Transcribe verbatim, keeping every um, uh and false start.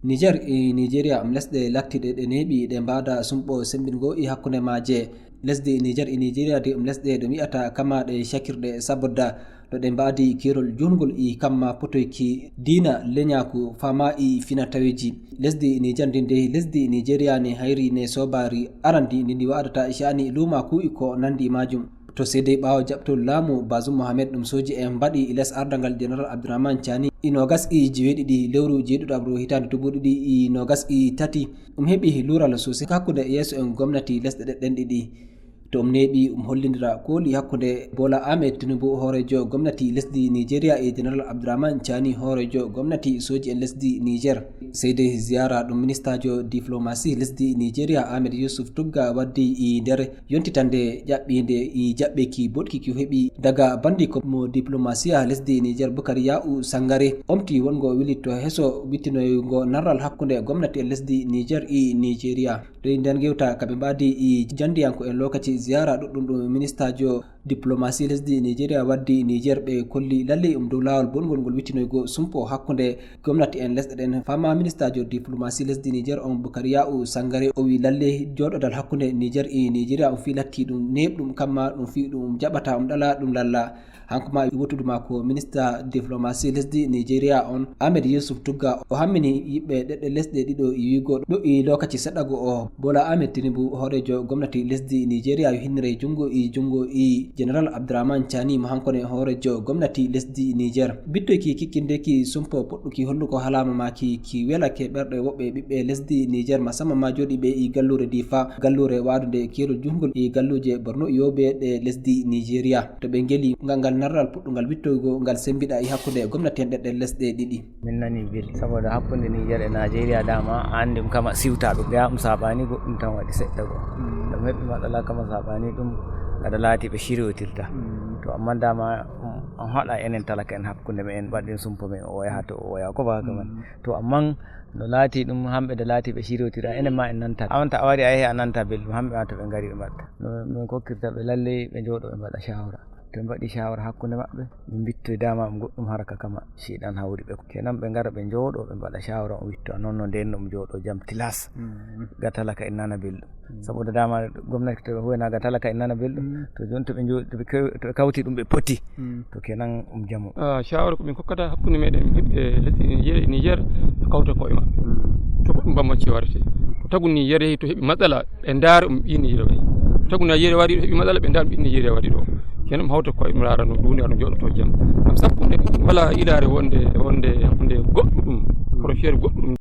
Niger e Nigeria um lesɗe lattiɗe ɗe neeɓi ɗe mbaada sumɓo semmbingo e hakkunde maaje. Lesdi Niger e Nigeria de um lesɗe ɗum wi'ata kama ɗe cakirɗe sabodda ɗo ɗe mbaadi keerol juutngol e kamma potoyki diina, leñaaku, fama e fina taweeji. Lesdi Niger ndin de lesdi Nigeria ne hayri ne sobaari arandi ndi ndi waɗata sha'ani luumaaku e ko nanndi e maajum. To seedey ɓaawo jaɓtol laamu Bazoum Mohamed ɗum sooji en mbaɗi les ardangal Général Abdourahmane Tiani e noogas e jeweeɗiɗi lewru jeeɗiɗo abril hitaande dubu ɗiɗi e noogas e tati, um heɓi luural sosai hakkunde yeeso en gomnati lesɗe ɗen ɗiɗi. To um neeɓi um hollindira kooli hakkunde Bola Ahmed Tinubu hooreejo gomnati lesdi Nigeria e Général Abdourahmane Tiani hooreejo gomnati sooji en lesdi Niger. Sey dey ziyaara ɗum ministaajo diflomasi lesdi Nigeria Ahmed Yusuf Tugga waddi e nder yontitande ƴaɓɓiinde e jaɓɓeeki boɗki ki o heɓi daga bandi ko mo diplomasiya lesdi Niger Bukari Ya'u Sangare omti wongo wilitto heso wittinoygo narral hakkunde gomnati en lesdi Niger e Nigeria. Ɗo e nder ngewta ka ɓe mbaadi e janndiyanko en lokaci ziyaara ɗuɗɗum ɗum ministaajo diplomasi lesdi Nigeria waddi Niger ɓe kolli lalle um dow laawol bongol ngol wittinoygo sumpo hakkunde gomnati en lesɗe ɗen. Fama ministaajo diplomasi lesdi Niger on Bukari Ya'u Sangare o wi lalle jooɗodal hakkunde Niger e Nigeria on fii latti ɗum neeɓɗum kamma ɗum fii ɗum jaɓata um ɗala ɗum lalla. Hanko ma wotudu maako minista diplomasi lesdi Nigeria on Ahmed Yusuf Tugga o hammini yiɓɓe ɗeɗɗe lesɗe ɗiɗo e wiigo ɗo e lokaci seɗɗa go o Bola Ahmed Tinubu hoorejo gomnati lesdi Nigeria yo hinnire jungo e jungo e General Abdourahmane Tiani mo hankone hoorejo gomnati lesdi Niger. Bittoyki kikkindeki sumpo poɗɗuki holluko halaama maaki ki welake ɓerɗe woɓɓe ɓiɓɓe lesdi Niger musamman ma jooɗiiɓe e gallure Difa, gallure waɗunde keerol juutngol e galluje Borno e Yobe ɗe lesdi Nigeria. To ɓe ngeli ngal ngal narral puɗɗungal wittoygo ngal sembiɗa e hakkunde gomnati en ɗeɗɗe lesɗe ɗiɗi. Min nani belɗum saboda hakkunde Niger e Nigeria dama a andi ɗum kama siwtaɓe ya ɗum saɓani goɗɗum tan waɗi seɗɗa go ɗum heɓi matsala kama saɓani ɗum gada laati ɓe shiryotirta to amma dama on haɗa enen talaka en hakkunde men en waɗin sumpo men o yaha to o yaha ko ba haka man to amma no laati ɗum hamɓe da laati ɓe shiryotira enen ma en nanta awanta a wari a yahi a nanta belɗum hamɓe ma to ɓe ngari ɓe mbatta no min kokkirta ɓe lalle ɓe jooɗo ɓe mbaɗa shawara to ɓe mbaɗi shawara hakkunde maɓɓe ɓe mbittoy dama ɗum goɗɗum haraka kama shiɗan hawri ɓe kenan ɓe ngara ɓe jooɗo ɓe mbaɗa shawara on witto non no nden no ɗum jooɗo jam tilas ga talaka en nana belɗum saboda dama gomnati to ɓe huwanaga talaka en nana belɗum to joni to ɓe jo- to ɓe kew- to ɓe kawti ɗum ɓe poti to kenan ɗum jamu Ah, shawara ko min kokkata hakkunde meɗen yimɓe lesdi Niger e Niger ɓe kawta koye maɓɓe to goɗɗum bambanci warete ko tagu Niger yehi to heɓi matsala ɓe ndaara ɗum ɓi Niger waɗi to tagu Niger waɗi ɗo heɓi matsala ɓe ndaara ɗum ɓi Niger waɗi ɗo kenan ɗum hawta koye ɗum laara no duniyaru no jooɗoto jam ngam sakkunde wala ilaare wonde wonde hakkunde goɗɗuɗum frontière goɗɗuɗum